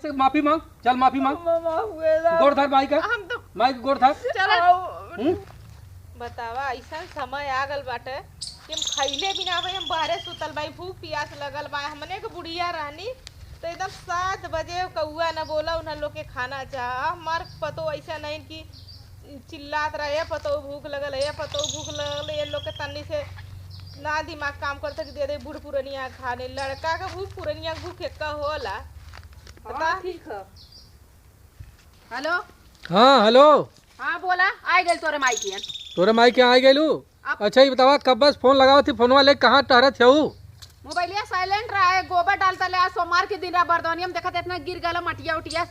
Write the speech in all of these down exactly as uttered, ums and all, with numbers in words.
से माफी मांग, चल माफी मांग। मामा हुए ना। गोड़ धर माई का। हम तो माई के गोड़ धर। चल। आओ। हम्म? बतावा, ऐसन समय आ गल बाटे कि हम खइले भी ना भाई, हम बाहरे सुतल बाई, भूख पियास लगल बा। हमने के बुढ़िया रहनी तो एकदम सात बजे कौआ न बोला, उन्हन लोग के खाना चाह। हमार पतो ऐसा नहीं कि चिल्लात रहे, "ए पतोह भूख लगल है, ए पतोह भूख लगल है।" ये लोग के तन्नी से ना दिमाग काम करता कि दे दे बूढ़ पुरनिया खाने। लड़का के भूख, पुरनिया के भूख एक्का होला। बता। हाँ, ठीक है। हेलो। हाँ, हेलो। हाँ, बोला, आ गइल तोरे माई के। तोरे माई के आ गइलू? अब अच्छा, ये बतावा, कब बस फोन लगावत थी, फोनवा लेके कहाँ टहरत हऊ? मोबाइलिया साइलेंट रहा है, गोबर डालता ले, आज सोमवार के दिन रहा, बरदौनिया में देखत इतना गिर गला मटिया उटिया।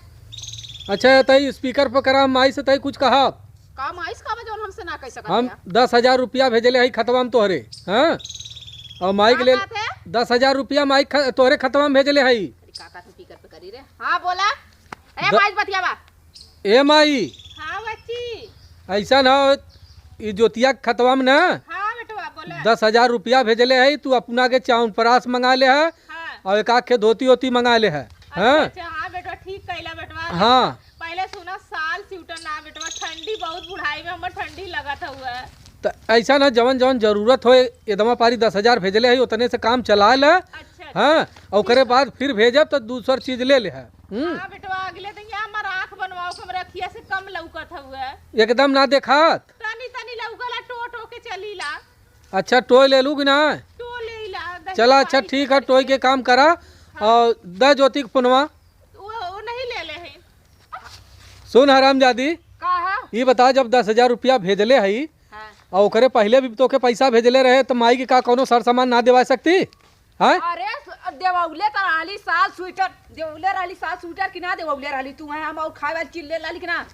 अच्छा, तई स्पीकर पर करा, माई से तई कुछ कहा। का माई से कहा, जौन हमसे ना कह सकत हम या? दस हजार रुपया भेजले हई खतवा में तोहरे, हाँ? और माई के का ले बात है? दस हजार रुपया माई ख-, तोहरे खतवा में भेजले हई। अरे, का, का स्पीकर पे करी रे? हाँ, बोला। ए, द-, माई बतियावा। ए माई, हाँ बच्ची। ऐसा ना हो, ई ज्योतिया के खतवा में ना हाँ बेटवा, बोला। दस हजार रुपया भेजले है, तू अपना के च्यवनप्राश मंगा ले है हाँ। और एक आध खे धोती ओती मंगा ले है। अच्छा, हाँ? अच्छा, हाँ बेटवा, ठीक कैला बेटवा। हाँ। पहले सुना, साल स्वेटर ना बेटवा, ठंडी बहुत बुढ़ाई में हमर ठंडी लगत हुआ। त ऐसा ना, जवन जवन जरूरत हो, एदमा पारी दस हजार भेजले है, उतने से काम चला ले। अच्छा, हाँ, अच्छा। और ओकरे ठीक है। बाद फिर भेजब तो दूसर चीज ले ले है। हम्म। हाँ बेटवा, अगले दिन यहाँ हमार आँख बनवाओ के हमरे अखिया से कम लौकत हउए। एकदम ना देखात। तनी तनी लौकला, टो टो के चलीला। अच्छा, टोय ले लू कि ना? टो लेला, दही चला, अच्छा, पानी ठीक है, चढ़ टोय के। के काम करा। हाँ। और द ज्योति के फोनवा। वो, वो नहीं ले ले है। सुन हरामजादी, का है? ये बता, जब दस हजार रुपया भेजले हई हाँ। और ओकरे पहले भी तोके पैसा भेजले रहे, तो माई के का कौनो सर सामान ना देवा सकती? हैं? अरे, स-, देवौले त रहली साल स्वेटर, देवौले रहली साल स्वेटर कि ना देवौले रहली? तू हैं हम और खाए वाली चीज ले लाली कि ना?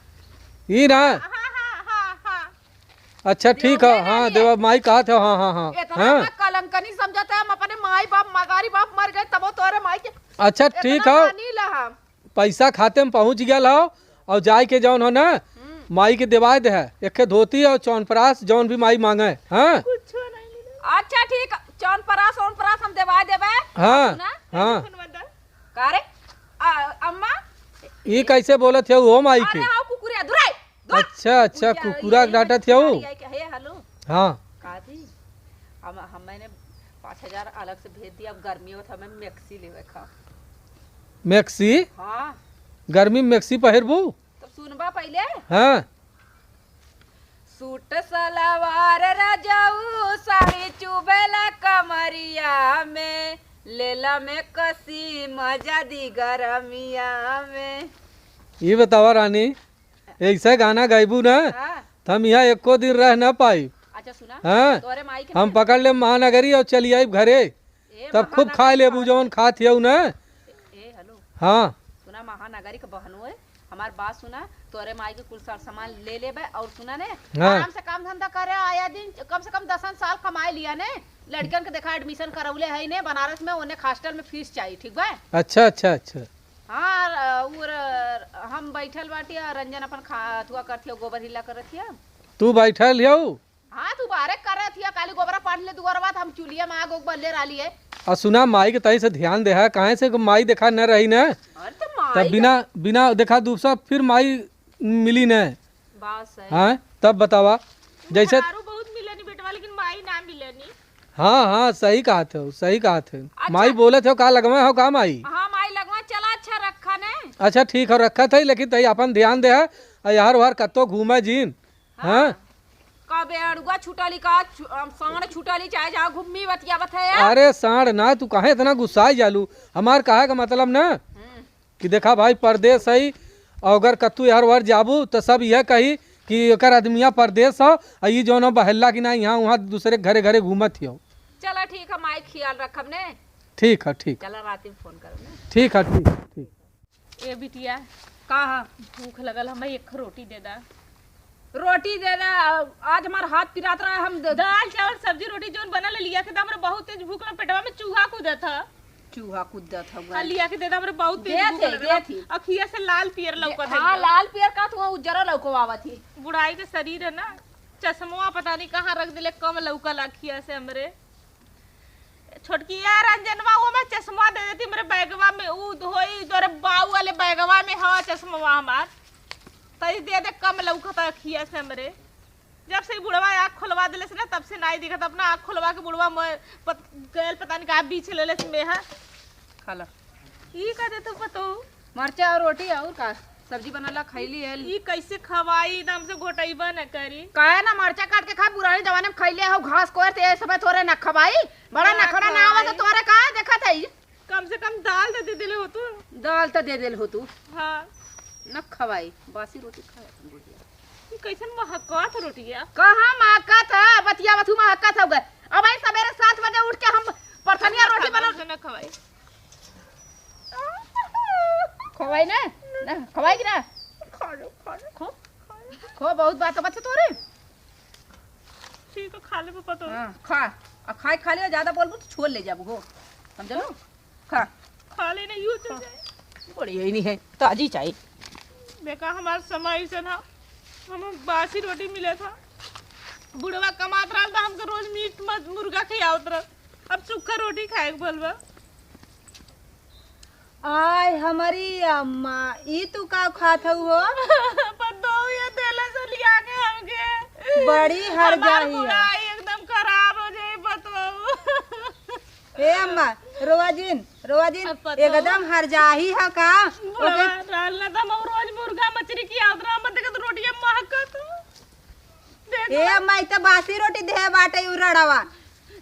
ई ना? हाँ, हाँ, हाँ, हाँ। अच्छा, ठीक है, देवौले हाँ, रहली। देवा, माई कहत है, हाँ, हाँ, हाँ। इतना हाँ। ना कलंकनी समझत है, हम अपने माई बाप, मगारी बाप मर गए, तबो तोरे माई के अच्छा, इतना ठीक है। मानी ला हम। पैसा खाते में पहुँच गया हो और जाए के जौन हो ना, हम्म। माई के देवाए दे है, एक खे धोती और च्यवनप्राश जौन भी माई मांगे, हाँ? कुछो नहीं मिला। अच्छा, ठीक, च्यवनप्राश, च्यवनप्राश हम देवाए देबे। हाँ, सुना? हाँ। फोन बंद कर। का रे? आ, अम्मा? ई कैसे बोलत है हो माई अरे के? हाँ, कुकुरिया, दुराई, दुर। अच्छा, अच्छा, कुकुरिया, कुकुरा ये, के डांटत है हो? ये, ये, हे, हेलो। हाँ। का जी? हम, हम, मैंने पाँच हजार अलग से भेज दिया, अब गर्मी होत हमें मैक्सी लेवे का। मैक्सी? हाँ। गर्मी में मैक्सी पहिरबू? तो सुनबा पहले। हाँ। सूट सलवार रजऊ, साड़ी चुभेला कमरिया में, लेला मैक्सी मजा दी गरमिया में। ये बतावा रानी, ऐसे गाना गाइबू ना, हाँ। त हम यहाँ एको दिन रह ना पाई। अच्छा सुना, हाँ? तोरे माई के हम ना पकड़ ले महानगरी और चली आइब घरे। ए, तब खूब महानगरी खाए लेबू का जौन खात हियऊ ना। ए, ए, हेलो। हाँ। सुना, महानगरी के बहनो है, हमार बात सुना, तोरे माई के कुल सर सामान ले लेबे और सुना ने, हाँ। आराम से काम धंधा करे, आया दिन कम से कम दसन साल कमाए लिया ने, लड़कन के देखा एडमिशन करौले है ने बनारस में, ओने हॉस्टल में फीस चाहिए, ठीक बा? अच्छा, अच्छा, अच्छा। हाँ, अ, उर, हम बैठल बाटी, अ, रंजन अपन खा, अथुआ करथिया, गोबर हिला करथिया। तू बैठल हियऊ? हाँ, तू बारे करथिया, काली गोबरा पानी ले दुआरवा, त हम चुलिया में आग उग बल्ले रहली है। आ सुना, माई के तई से ध्यान दे है, काहे से माई देखा न रही न। अरे, तो तब माई बिना, बिना देखा दूसरा फिर माई मिली न। बात सही। हाँ, तब बतावा, जैसे मेहरारू बहुत मिलेनी बेटवा, लेकिन माई ना मिलेनी। हाँ, हाँ, सही कहत हो, सही कहत हो। अच्छा। माई बोलत हो का, लगवा हो का माई? हाँ, माई लगवा, चला, अच्छा रखा ने। अच्छा, ठीक हो, रखत है, लेकिन तई अपन ध्यान दे है, आ यार वार कत्तो घूमे जीन। हाँ। हाँ? कबे अड़ुआ छुटली का, छु-, अम, साँड़ छुटली, चाहे जहाँ घूमी बतियावत है यार। अरे साँड़ ना, तू काहे इतना गुस्साए जालू? हमार कहे का मतलब ना, हम्म। कि देखा भाई, परदेस है, और अगर कत्तू एहर ओहर जाबू, त सब यह कही कि एकर आदमिया परदेस हो, आ ई जौन हो बहेला कि ना, यहाँ वहाँ दूसरे घरे घरे घूमत हियो। चला ठीक है, माई ख्याल रखब ने। ठीक है, ठीक। चला रात में फोन करब ने। ठीक है, ठीक, ठीक। ए बिटिया, का ह? भूख लगल, हमें एक रोटी दे दा। रोटी दे दा, आज हमार हाथ पिरात रहा, हम द- दाल, चावल, सब्जी, रोटी जौन बनल है, लिया के दा, हमरा बहुत तेज भूख लगल, पेटवा में चूहा कूदत ह। चूहा कूदत ह, आ, लिया के दे दा, हमरा बहुत तेज दे भूख थे, लगल। दे थे। अखिया से लाल पियर लौकत है हाँ, एकदम। लाल पियर का तू उज्जरा लौकवावत ही। बुढ़ाई के शरीर है ना, चश्मवा पता नहीं कहाँ रख देले, कम लौकल अखिया से हमरे। छोटकी यार, रंजनवा, वो मैं चश्मा दे देती मेरे बैगवा में, ऊ होई तोरे बाऊ वाले बैग में हवा चश्मा हमार, तई दे दे, कम लौकत अखिया से हमरे। जब से ई बुढ़वा आँख खोलवा देले से ना, तब से नाई दिखत। अपना आँख खोलवा के बुढ़वा मोए पत-, गयल पता नहीं का बीछ लेले से में है। खा ला। ई का देत हो पतोहू? मरचा और रोटी और का? सब्जी बना ला, खैली है। ई कैसे खवाई? एकदम से घोटैबा न करी। काहे ना मरचा काट के खा, पुराने जमाने में खैले हो, घास कोयर ते, ये सब थोड़े ना खवाई। बड़ा ना नखड़ा ना आवे तो खवाई। तोरे का देखत है? कम से कम दाल तो दे देले हो तू। दाल तो दे देले हो तू। हाँ। न खवाई, बासी रोटी खाए अपन बुढ़िया। ई कैसन महकत रोटिया? कहाँ महकत है? बतिया बथू महकत हो गए। अब आई सवेरे सात बजे उठ के हम परथनिया रोटी बना। न खवाई। खवाई ना? ना, खवाई कि ना? खा लो, खा लो। खो। खो, बहुत बात बचे तोरे। ठीक है, खा ले पापा तो। हाँ, खा। आ खाए खा ले, ज्यादा बोलबू तो छोड़ ले जाबू हो। समझलू? खा। खा ले ना, यू चल जाए। बढ़िया ही नहीं है, ताजी चाय। देखा, हमार समय ऐसा था, हम बासी रोटी मिले था। बुढ़वा कमात रहल था, हमके रोज मीट मत मुर्गा खियावत रहल। अब सूखा रोटी खाए के बोल बा। आय हमारी अम्मा, ई तू का खात हऊ हो? पतोहू ये देला से लिया के हमके। बड़ी हर हमार जाही है। बुढ़ाई एकदम खराब हो जाई पतोहू। ए अम्मा, रोवा जिन, रोवा जिन, अब पतोहू एकदम हर जाही है का? बुढ़वा ओके। रहल ना त हम रोज मुर्गा मछरी खियावत रहल, मत देखत रोटिया महकत। देख ए लो। अम्मा, ई त बासी रोटी देहे बाटे उ रड़वा।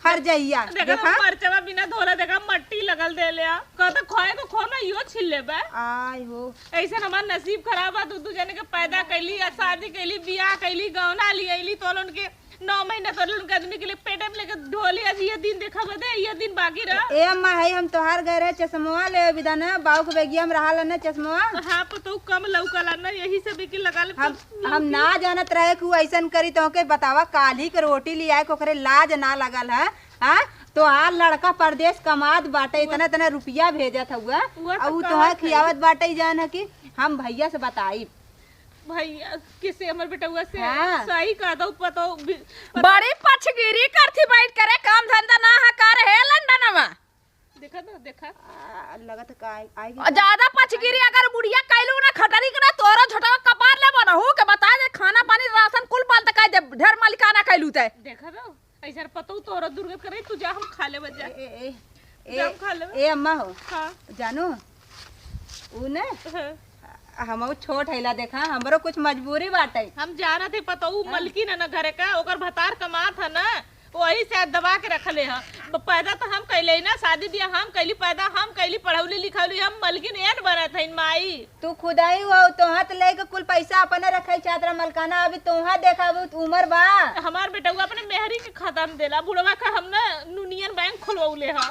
हर जइया, देखा देखा। तो मरचवा बिना धोला देखा मट्टी लगल देले आ। कहता खोए को खो ना, इहो छील लेबे। आय हो। ऐसन हमार नसीब खराब बा, दू दू जने के पैदा कैली, आ शादी कैली, बियाह कैली, गौना लियली, तोल उनके नौ महीना तोल उनके आदमी के लिए पेटे में लेके ढोली। आज ये दिन देखा बदे, ये दिन बाकी रहा। ए अम्मा, है हम तोहार घर है, चश्मवा ले बिदा ना, बाऊ के बेगिया में रहा ना चश्मवा। हाँ, पतोहू कम लौकला ना, यही से बिकी लगा ले हम, पतोहू हम लौकी। ना जानत रहे कि उ ऐसन करी, तोहके बतावा, काल्ही के रोटी लियाए के ओकरे लाज ना लगल है। हाँ, तोहार लड़का परदेस कमात बाटे, इतना, इतना रुपया भेजत हउआ, वो तो अउ उ तोहार कहत है। खियावत बाटे, जान है कि हम भइया से बताई। भइया, किसे हमर बेटउआ से? हाँ। सही कह दो, पतोहू भी, पतोहू बड़ी पछगिरी करथी बैठ करे, काम धंधा ना है कर हे लंडनवा। देखा तो, देखा। आ, लगत है का आई, आई और ज्यादा पछगिरी अगर बुढ़िया कैलू ना खटरी के ना, तोरो झोटवा कपार ले बनहू के बता दे, खाना पानी राशन कुल बंद कर दे, ढेर मालिकाना कैलू ते। देखा तो, ऐसा पतोहू तोहरा दुर्गत करे, तू जा, हम खा लेबे जा। ए, ए, ए, जा, हम खा लेबे। ए, अम्मा हो। हाँ। जानू, ऊ ने, हाँ। हमहू छोट हैला, देखा, हमरो कुछ मजबूरी बाटे। हम जानत है पतोहू, हाँ। मलकिन है ना घरे का, ओकर भतार कमात है ना, वही से दबा के रखले ह। ब-, पैदा तो हम कैले ही ना, शादी बियाह हम कैली, पैदा हम कैली, पढ़ौली लिखौली हम, मलकिन एन बनत है माई। तू खुदाई हो, तोहा त लेके कुल पैसा अपने रखे चाहत रहा मलकाना, अभी तोहा देखा, अभी उमर बा। हमार बेटउआ अपने मेहरी के खाता में देला, बुढ़वा का हम ना यूनियन बैंक खोलवले ह।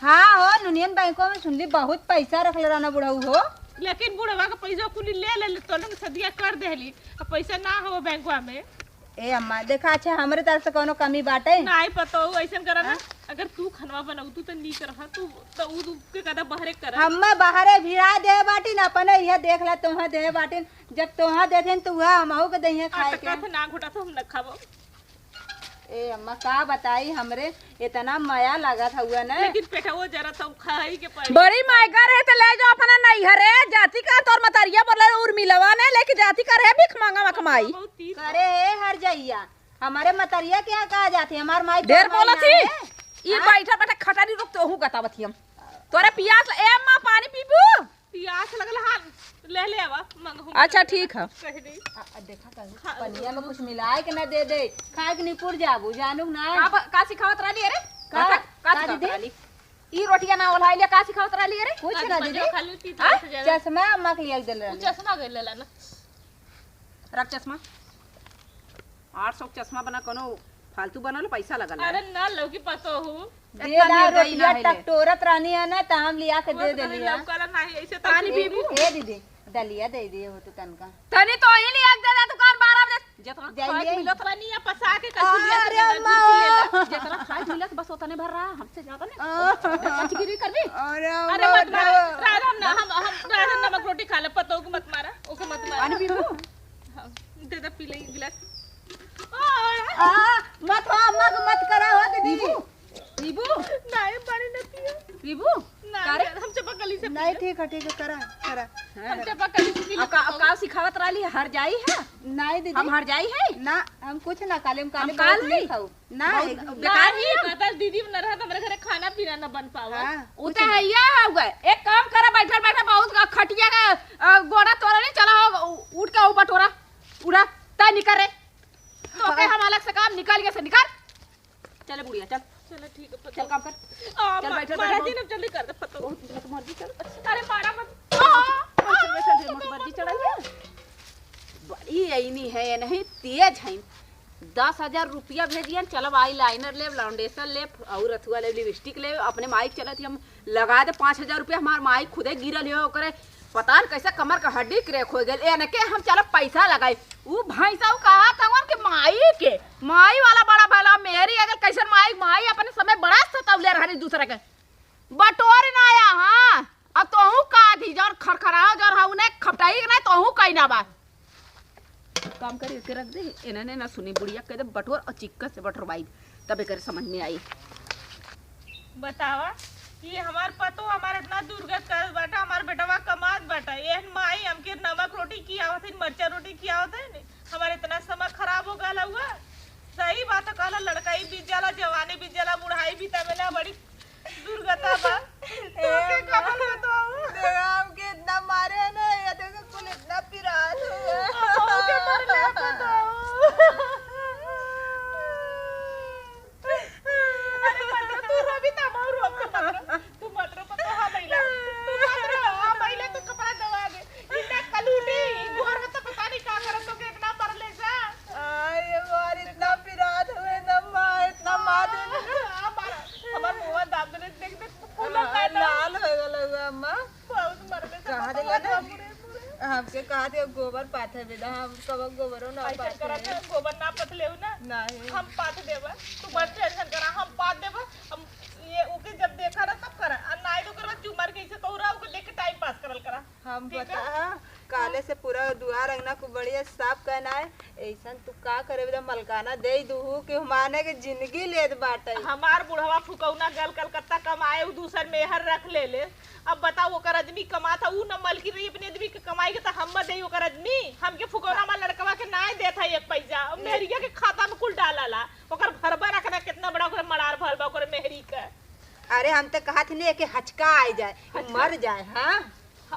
हाँ हो, यूनियन बैंको में सुनली बहुत पैसा रखले रहना बुढ़ऊ हो। लेकिन बुढ़वा का पैसा कुल ले ले, ले तो लोग सदिया कर देहली, अब पैसा ना हो बैंकवा में। ए अम्मा, देखा, अच्छा, हमरे तरफ से कौनो कमी बाटे? नाहीं पतोहू, ऐसन करा ना, हाँ? अगर तू खनवा बनऊ, तू तो नीक रहा, तू तो उ, उ के कदा बहरे करा। हम्मा बहरे भिड़ा दे बाटी ना, अपने इहे देख ला, तोहा दे बाटी, जब तोहा देथिन, तो उहा हमहू के दहिया आ, खाए तो के। कथ ना घोटा, तो हम न खाबो। ए अम्मा, का बताई, हमरे इतना मया लागत हउआ ना। लेकिन पेटवो जरा तो खाई के पड़ी। बड़ी मायगर है, तो ले जाओ अपना नैहरे, जाति का तोर मतरिया बोले उर्मिलवा ने, लेके जाति का रहे भिख मांगा मखमाई। बहुत तीत करे ए हर जइया, हमारे मतरिया के यहाँ कहा जाती है, हमार माई ढेर तोर माई बोलत ना ही। है। ई हाँ? बैठा बैठा खटारी रुक, तोहू गतावत ही हम। तोरे पियास ल-, ए अम्मा, पानी पीबू? पियास लगल हा, ले ले आवा, मंगहू अच्छा, में ठीक है। कह दे। आ, आ, देखा कहू, खा, पनिया में कुछ मिलाए के ना दे दे, खाए के निपुर जाबू, जानू ना। का ब-, का सिखावत रहली? अरे, का? का, का का सिखावत दीदी? रहली? ई रोटियां ना ओल्हाइले, का सिखावत रहली? अरे, कुछ आज ना बनिया दीदी। खा लू, तीत हाँ? रहत ज्यादा। चश्मा अम्मा के लिए देले उ रहली। चश्मा गइल लेला ना। रख चश्मा। आठ सौ के चश्मा बना, कोनो फालतू बनल, पैसा लगल है। अरे ना, लौकी पतोहू। दे इतना दा निर्दयी ना रोटिया है ले। टकटोरत रहनी है ना, त हम लिया के वो दे तो कहीं देली है। लौकला नाही, ऐसे तो पानी तू पीबू? ए दीदी, दलिया दे दिए हो तू तनका। तनी तो ही लिया के दे दे, दुकान बारह बजे। जितना जाइए। खाए के मिलत बा। पनिया पसा के कछु लिया के अरे दे दे, दूध पी लेला। माँ। जितना खाए के मिलत बस उतने भर रहा, हमसे ज्यादा नहीं। आ। पचगिरी करबी? अरे अरे मत मारा, बाबा। राजा हम ना, हम, हम राजा नमक रोटी खा ले, पतोहू के मत मारा, ओके मत मारा। पानी पीबू? हाँ, दे दे, पी ले एक गिलास। आ, मत हो, अम्मा को मत करा हो दीदी। पीबू? पीबू? नहीं, पानी ना पियो। पीबू? नहीं, का रे? हम चपकली से नहीं पी ले। ठीक है, ठीक है, करा, करा। हाँ। हम जब कभी किसी अब का, अब का सिखावत रहली, हर जाई है? नहीं दीदी। हम हर जाई है? ना, हम कुछ ना काले, हम काले हम काल बहुत नहीं। नहीं खाऊ। ना, बहुत एक बेकार नहीं, नहीं। पता दीदी न रहा तो हमारे घरे खाना पीना न बन पावा। हाँ, उ कुछ तो नहीं। है, ये है हुआ। एक काम करा, बैठल बैठल बहुत खटिया का, अ, गोड़ा तोड़ा नहीं चला हो, उ-, उठ के ऊपर टोरा, उड़ा, तय निकर रे। तो के हाँ। हम अलग से काम निकाल के से निकाल। चले बुढ़िया, चल। चलो ठीक है, चल काम कर। आ, चल मा-, बैठल, मारा बैठल। जी, अब जल्दी कर दे, पतो। बहुत जल्दी, मर्जी, चल। अरे मारा मत। आ, बैठल, बैठल, आ, मत मर्जी चढ़ा लिया। बड़ी ऐनी है, ये नहीं तेज है। दस हजार रुपया भेजियन, चलब eyeliner लेब, foundation लेब, और अथुआ लेब, lipstick लेब। अपने माई के चलत ही हम लगा दे पाँच हजार रुपया। हमार माई खुदे गिरल है, ओकरे पता न कैसे कमर का हड्डी crack हो गइल। एनके हम चलब पैसा लगाई। उ भैंसा उ कहा था उनके माई के, माई वाला बड़ा भला मेरी अगर कैसन माई, माई अपने समय बड़ा सतौले रहनी दूसरा के। बटोर ना आया, हाँ। अब तोहू का थी, जौन खरखराओ, जौन हा उन्हें खपटाई के ना, तोहू कहीं ना बा। काम करे के रख दे, इन्हें ना सुनी, बुढ़िया कह दे बटोर और चिक्का से बटोरवाई, तब एकर समझ में आई। बतावा, ये हमार पतो हमार इतना दुर्गत करत बाटा, हमार बेटवा कमात बाटा, एहन माई हमके नमक रोटी खियावत है, मरचा रोटी खियावत है, हमार इतना समय खराब हो गया हुआ। सही बात कहला, लड़काई बीत जाला, जवानी बीत जाला, बुढ़ाई बीता मेला, बड़ी दुर्गता बा। ए तोके माँ, कवन बताऊं? देखा, हमके इतना मारे है ना, ये देखो, कुल इतना पिरात हुआ। अब हमके मरले बताओ। अरे मत रो, तू रोबी त हम और रोब, तू मत रो। तू मत रो, पतो हम अइला। तू मत रो, हम अइला तो कपड़ा दबा दे। इतना कलूटी, ई घर में तो पता नहीं का करत, तोके इतना मरले जा। आय, ये मार इतना पिरात हुए ना माँ, इतना मार देना। हाँ, मार। हमार मुँह दाब देले, देख, देख, फूलल हाँ, का ना। लाल हो गल हुआ अम्मा। बहुत मरले से कहाँ पता देला ना? लगा, मुरे, मुरे। हमके कहा थे गोबर पाथे बेदा, हम कब गोबरो ना ऐसा पाथे। करा था, गोबर ना पथले हो ना? नहीं। हम पाथ देबा, तू मत tension करा, हम पाथ देबा। हम ये ओके जब देखा ना तब करा, आ नाई तो करवा चुमार के ऐसे कहू रहा, ओके देख के time pass करल करा। हम ठीक है? बता, काले से पूरा दुआर अंगना को बढ़िया साफ करना है। ऐसन तू का करे, एकदम मलकाना दे दूहू कि माने के जिंदगी लेत बाटे। हमार बुढ़वा फुकौना गल कलकत्ता कमाए, उ दूसर मेहर रख ले ले। अब बताओ, ओकर आदमी कमात है, उ न मलकिन रही अपने आदमी के कमाई के, त हम दे ओकर आदमी? हमके फुकौना हमार लड़कवा के नाय देत है एक पैसा। अब मेहरिया के खाता में कुल डालाला, ओकर भरबा रखना कितना बड़ा ओकर मड़ार भल बा ओकर मेहरी का। अरे हम तो कहत नहीं कि हचका आ जाए, हचका? मर जाए, हाँ।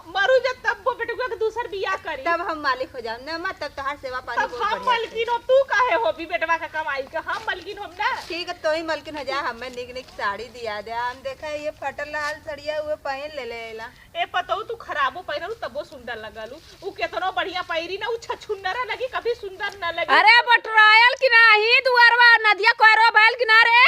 मरू जब तब वो बेटुआ के दूसर बियाह करी। तब हम मालिक हो जाब ना, अम्मा, तब तोहार सेवा पानी तब बहुत हम बढ़िया से। मलकिन हो, तू काहे होबी बेटवा के कमाई के? हम मलकिन होब ना। ठीक है, तो ही मलकिन हो जा, हमें निक निक साड़ी दिया दे। हम देखा ये फटल लाल सड़िया हुए पहन ले लेला। ए पतऊ, तू खराबो पहिरलू तबो सुंदर लगलू। उ केतनो बढ़िया पहिरी ना, उ छछुन्नरा लगी, कभी सुंदर ना लगी। अरे बटरायल कि नाही दुअरवा, नदिया कोयरो भयल कि ना रे?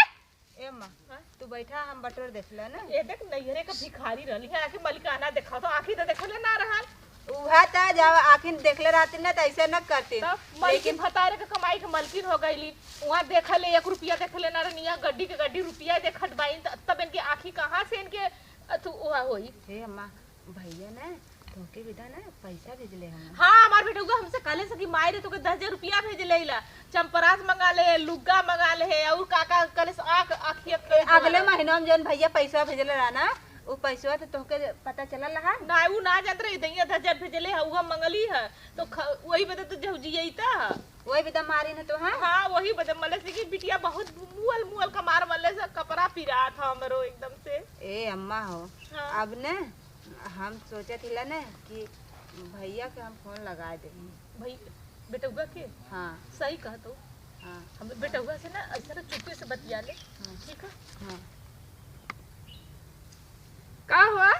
ए अम्मा, हाँ? तू बैठा, हम बटोर देख ले ना। ए देख, नैहरे का भिखारी रहली है, आके मलिकाना देखा तो आँखी तो देखले ना रहल। उहा त जब आँखी देखले रहती ना, त ऐसे न करती। तब मलकिन लेकिन भतारे के कमाई के मलकिन हो गईली। वहाँ देखले, एक रुपया देखले ना रहनी, यहाँ गड्डी के गड्डी रुपया देखत बाइन, त-, तब इनके आँखी कहाँ से इनके अथु उहा होई? हे अम्मा, भैया ना तोके बेटा ना पैसा भेजले हम। हाँ, हमार बेटउआ हमसे कहले से कि माई रे तोके दस हजार रुपया भेजले ला, चंपरास मंगा ले, लुग्गा मंगा ले है, और का का कहले से आँख, आँखिया के अगले महीना में जौन भैया पैसा भेजले रहा ना, उ पैसा तो तोहके पता चलल रहा? ना, उ ना जानत रही, दहिया दस हजार भेजले है, उहा मंगली है, तो ख-, वही बदे तो जहुजियता है। वही बदे मारी न तो, हाँ? हाँ, वही बदे मले से कि बिटिया बहुत मुअल, मुअल का मार मले से कपड़ा पिरात है हमरो एकदम से। ए अम्मा हो, हाँ। अब न हम सोचत हिला न कि भैया के हम फोन लगा दे। भाई, बेटउआ के? हाँ। सही कहत हो। हाँ। हम बेटउआ से ना ऐसा ना चुपे से बतिया ले। हाँ। ठीक है? हाँ। का हुआ?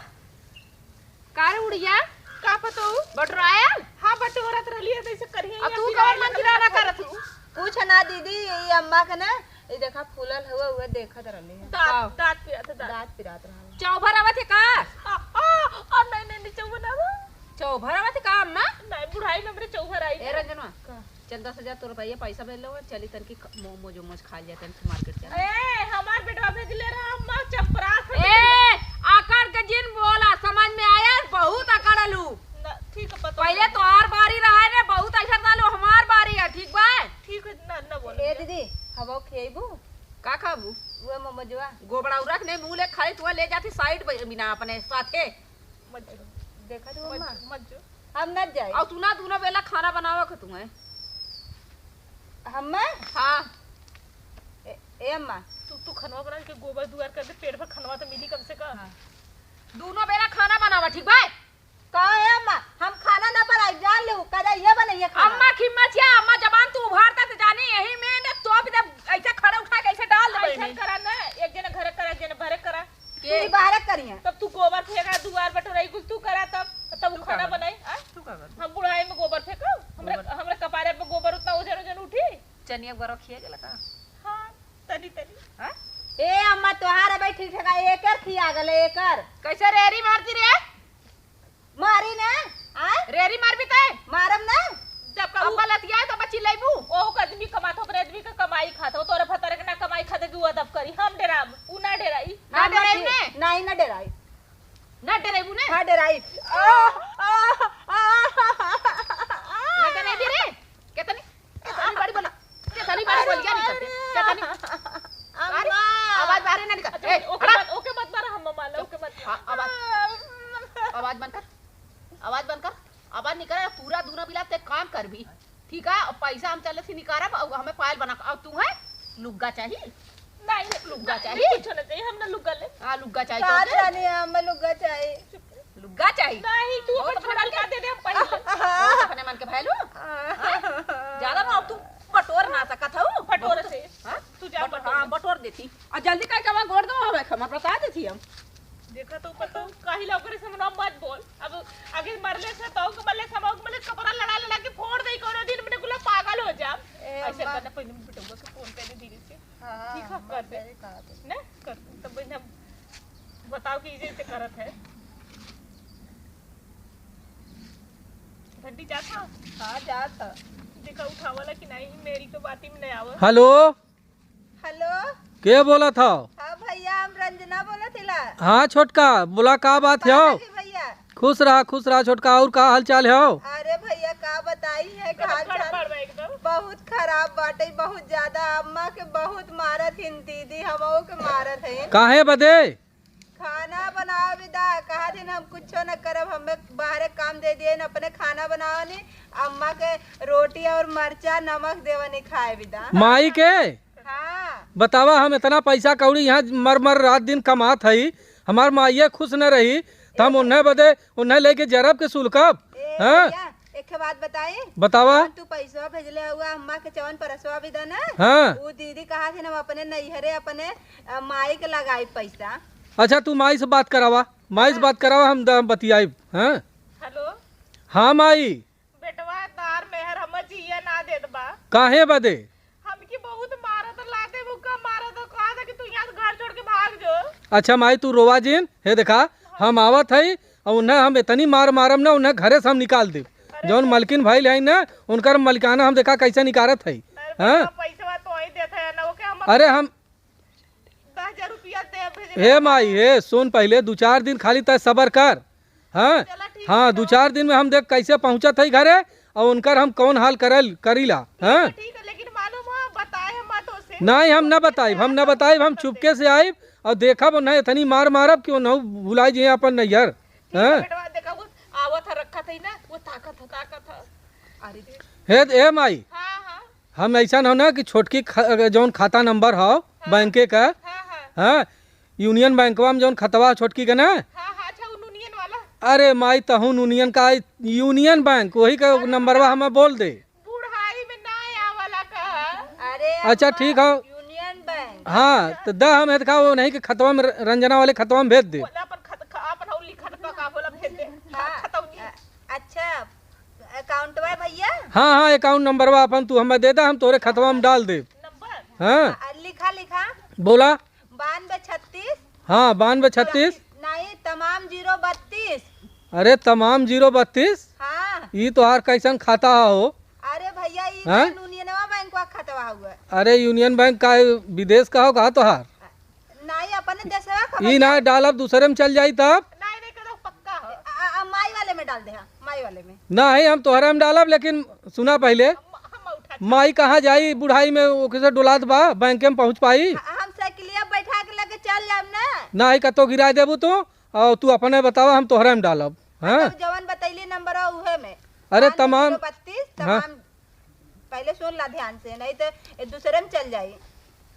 का रे उड़िया? का पतऊ? बटोरायल? हाँ, बटोरत रहली है, तो ऐसे करिए अब या तू पिराए कौन लगल मंदिरा ना बटोरत करत हूँ? कुछ ना दीदी, ये अम्मा के ना, ये देखा फूलल हुआ, हुआ देखत रहली है। दाँत, का? दाँत पिरात है, दाँत। दाँत पिरात रहल। चौभर आवत है का? आ, आ, आ, नहीं, नहीं, नहीं, चौभर ना हुआ। चौभर आवत है का अम्मा? नहीं, बुढ़ाई में हमरे चौभर आई ए ना। रंजनवा, का? चल दस हजार तोर रुपया पैसा भेज लो, चली तनकी ख-, मोमोज ओमोज खा लिया, तनकी मार्केट चल। ए, हमार बेटवा भेजले रहा, अम्मा चपरास। ए, आकर के जिन बोला, समझ में आया? बहुत अकड़लू। ना, ठीक है, पता पहले नहीं। तोहार बारी रहा है ने, बहुत ऐसा डालो, हमार बारी है, ठीक बा? ठीक है, ना, ना बोलो। ए दीदी, हवा खियाइबू? का खाबू? वो मोमोजवा। गोबड़ा उरख नहीं, मुँह ले खाली, तू ले जाती साइड पे बिना अपने साथे। मत जो। देखा तू मत अम्मा? जो, मत जो। हम न जाए। और तू ना दूनो बेला खाना बनावे के तू है। हम्मा? हाँ। ए, ए अम्मा। तू, तू खनवा बना के गोबर दुआर कर दे, पेट भर खनवा तो मिली कम से कम। हाँ। दूनो बेला खाना बनावा, ठीक बा? का है अम्मा? हम खाना ना बनाई, जान लो, कदा ये बनइए खाना। अम्मा की मचिया, अम्मा जबान तू उभारता तो जानी, यही में न तोप दे, ऐसे खड़े उठा के ऐसे डाल दे ऐसे बहिनी। करा ना, एक जने घर करा, एक जने बाहर करा। के? तू ही बाहर करिए। तब तू गोबर फेंका, दुआर बटोराई, कुल तू करा, तब, तब तू खाना का बनाई, आ? तू का कर? हम बुढ़ाई में गोबर फेंको, हमरा, गोबर। हमरा कपारे पे गोबर उतना ओजन ओजन उठी। चनिया गोबर खिया गेला का? हाँ, तनी तनी। हाँ? ए अम्मा, तोहार अबे ठीक ठेका एकर खिया गेले, एकर। कैसे रेरी मारती रे? मारी ना, आय? रेरी मारबी तै? मारम ना। जब का ऊ गलतिया है तो बच्ची लेबू। ओहू के आदमी कमात हो, आदमी के कमाई खात हो, तोरे भतारे के ना कमाई खाते कि ऊ अदब करी। हम डेराब, ऊ ना डेराई। ना हम डेराई ठीक, ने? नहीं ना डेराई। ना डेराई बू ने? हाँ डेराई। आ, आ, आ, आ, आ, आ। ना डेराई भी रे? केतनी, केतनी बड़ी बोली, केतनी बड़ी बोलिया निकलते, केतनी। अरे, अम्मा। आवाज बाहरे ना निकल। अच्छा, ए, ओके हटा। मत, ओके मत मारा, हम माला, ओके मत। हाँ, आवाज, आवाज बंद कर, आवाज बंद कर, आवाज निकल। पूरा दूना बिला ते काम करबी, ठीक है? और पैसा हम चले से निकारब, और हमें पायल बना के, और तू है लुग्गा चाही? नहीं, लुग्गा नहीं, चाही? कुछ ना चाहिए, हम ना लुग्गा ले। हाँ, लुग्गा चाही का तो दे। जाने, हमें लुग्गा चाही। लुग्गा चाही? नहीं, तू बहुत अपन छोड़ा अपने के दे दे, हम पहन ले। बहुत अपने मन के भैलू? हाँ? ज्यादा ना तू बटोर ना सकत हऊ। बटोर से। हाँ? तू जा बटोर, बटोर। हाँ, बटोर देती। आ जल्दी करके हमार गोड़ दो, हमें खमर बता देती हम। देखा तो पता हूँ, काहिला ओकरे से मना मत बोल। अब आगे मरले से तो के मरले से मौक मरले कपड़ा लड़ा लड़ा के फोड़ देई कोनो दिन में कुला पागल हो जा। ए, ऐसे अम्मा। करना पहले बेटवा के फोन पे दे धीरे से। हाँ, ठीक है, अम्मा कर दे। सही कहा तू। ना? कर दे। तब बहन हम बताओ कि इसे इसे करत है। घंटी जात हा? हाँ, जात हा। देखा उठावला कि नहीं, मेरी तो बाती में नहीं आवा। हेलो। हेलो। के बोलत हौ? हाँ भैया, हम रंजना बोलत हिला। हाँ छोटका, बोला का बात है? जी भैया। खुश रहा, खुश रहा छोटका, और का हाल चाल है? अरे भैया, का बताई है, का हाल चाल? बहुत खराब बाटे, बहुत ज्यादा। अम्मा के बहुत मारत हिन दीदी, हमहू के मारत है। काहे बदे? खाना बनावे दा, कहा दिन हम कुछो न करब, हमें बाहरे काम दे दिए न, अपने खाना बनावनी, अम्मा के रोटी और मरचा नमक देवनी खाए बिदा। माई के? हाँ। बतावा, हम इतना पैसा कौड़ी यहाँ मर मर रात दिन कमात हई, हमार माइये खुश न रही, त हम उन्हें बदे, उन्हें लेके जरब के सुलकब? ए, हाँ? भैया, एक ठे बात बताई? बतावा। जौन तू पैसवा भेजले हुआ अम्मा के चवन परसवा भी दा ना? हाँ। ऊ दीदी कहा थी हम अपने नैहरे अपने, अ, माई के लगाई पैसा। अच्छा, तू माई से बात करावा, माई से हाँ। बात करावा, हम द-, बतियाइब। हाँ। हेलो। हाँ माई। बेटवा, तार मेहर हमर जिया ना देत बा। काहे बदे? हमके बहुत मारत, लाते मुक्का मारत, कहा था कि तू यहाँ से घर छोड़ के भाग जो। अच्छा माई, तू रोवा जिन, हे देखा, हम आवत हई और उन्हें हम इतनी मार मारब ना, उन्हें घरे से हम निकाल देब। अरे जौन तो मलकिन भइल है ना, उनकर मलिकाना हम देखा कैसे निकारत हई। अरे हाँ? बेटा, पैसवा तो ही देत है ना, ओके हम अरे हम दस हजार रुपया दे भेजे। हे माई, हे सुन, पहले दो चार दिन खाली तय सबर कर। हाँ? चला, ठीक हाँ, है, दो तो चार दिन में हम देख कैसे पहुँचत है घरे और उनकर हम कौन हाल करल, करीला। ठीक है, हाँ? ठीक है, लेकिन मालूम हो, बताए हम मत उसे। नहीं, हम ना बताइब, हम ना बताइब, हम चुपके से आइब और देखब उन्हें इतनी मार मारब कि उन्हें भुलाई जिए अपन नैहर। ठीक है, हाँ? बेटवा, देखा वो आवत है, रखा था ही ना, वो ताकत है, ताकत है। अरे रे। हे, ए माई, हाँ, हाँ। हम ऐसन हो ना कि छोटकी ख-, जौन खाता नंबर हो हाँ। बैंके का, हाँ, हाँ। हाँ, यूनियन बैंकवा में जौन खतवा छोटकी के ना। हाँ, हाँ, अच्छा, उ यूनियन वाला। अरे माई, तहूँ यूनियन का, यूनियन बैंक, वही का अरे नंबरवा हमें बोल दे। बुढ़ाई में ना आवाला का। अरे अच्छा, अम्मा, ठीक हो। यूनियन बैंक। हाँ, तो द हम हेतका वो नहीं कि खतवा में र-, रंजना वाले खतवा में भेज दे। बोला अपन खत-, ख-, अपन हौ लिखत का, का बोला भेज दे। हाँ, खतौनी। अ-, अच्छा, अकाउंटवा भैया? हाँ, हाँ, अकाउंट नंबरवा अपन तू हमें दे दा, हम तोरे खतवा में डाल देब। नंबर? हाँ। आ, लिखा, लिखा। बोला। बानवे छत्तीस। हाँ, बानवे छत्तीस। नहीं, तमाम जीरो बत्तीस। अरे, तमाम जीरो बत्तीस? हाँ। ई तोहार कैसन खाता हो? अरे भैया, ई हाँ? तो यूनियनवा बैंक का खतवा हुआ। अरे, यूनियन बैंक का विदेश का हो, कहा तोहार? नहीं, अपने देशवा का ई भैया। ना डालब, दूसरे में चल जाई तब। नहीं, नहीं, करो, पक्का हो। आ, आ, आ, माई वाले में डाल दे, हाँ, माई वाले में। नहीं, हम तोहरा में डालब, लेकिन सुना पहले, हम, हम उठा माई कहाँ जाई बुढ़ाई में, ओके से डोलात बा, बैंक में पहुँच पाई? आ, हम साइकिलिया बैठा के लेके चल जाब ना। नहीं, कतो गिराए देबू तू, और तू अपने बतावा, हम तोहरे में डालब। हाँ? तब जवन बतैली नंबर है, उहे में। अरे, बानवे तमाम जीरो बत्तीस, हाँ। तमाम, पहले सुन ला ध्यान से, नहीं तो ये दूसरे में चल जाई।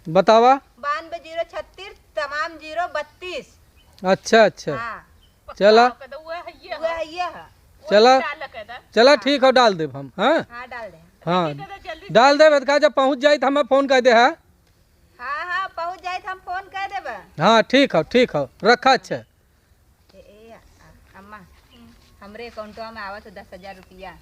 बतावा। बानवे जीरो छत्तीस, तमाम जीरो बत्तीस। अच्छा, अच्छा। हाँ। चला। पक्का होके तो उहे है, ये उहे है। है, ये है। चला। वही डाल के दा। चला, हाँ। ठीक है, डाल देब हम, हाँ? हाँ, डाल दे। हाँ। ठीक है, तो जल्दी से डाल देब, का जब पहुँच जाई तो हमें फोन कर दे, हाँ? हाँ, हाँ, पहुँच जाई तो हम फोन कर देबे। हाँ, ठीक है, ठीक है, रखा, अच्छा। ए, ए, अ-, अम्मा, हमरे अकाउंटवा में आवत है दस हजार रुपया।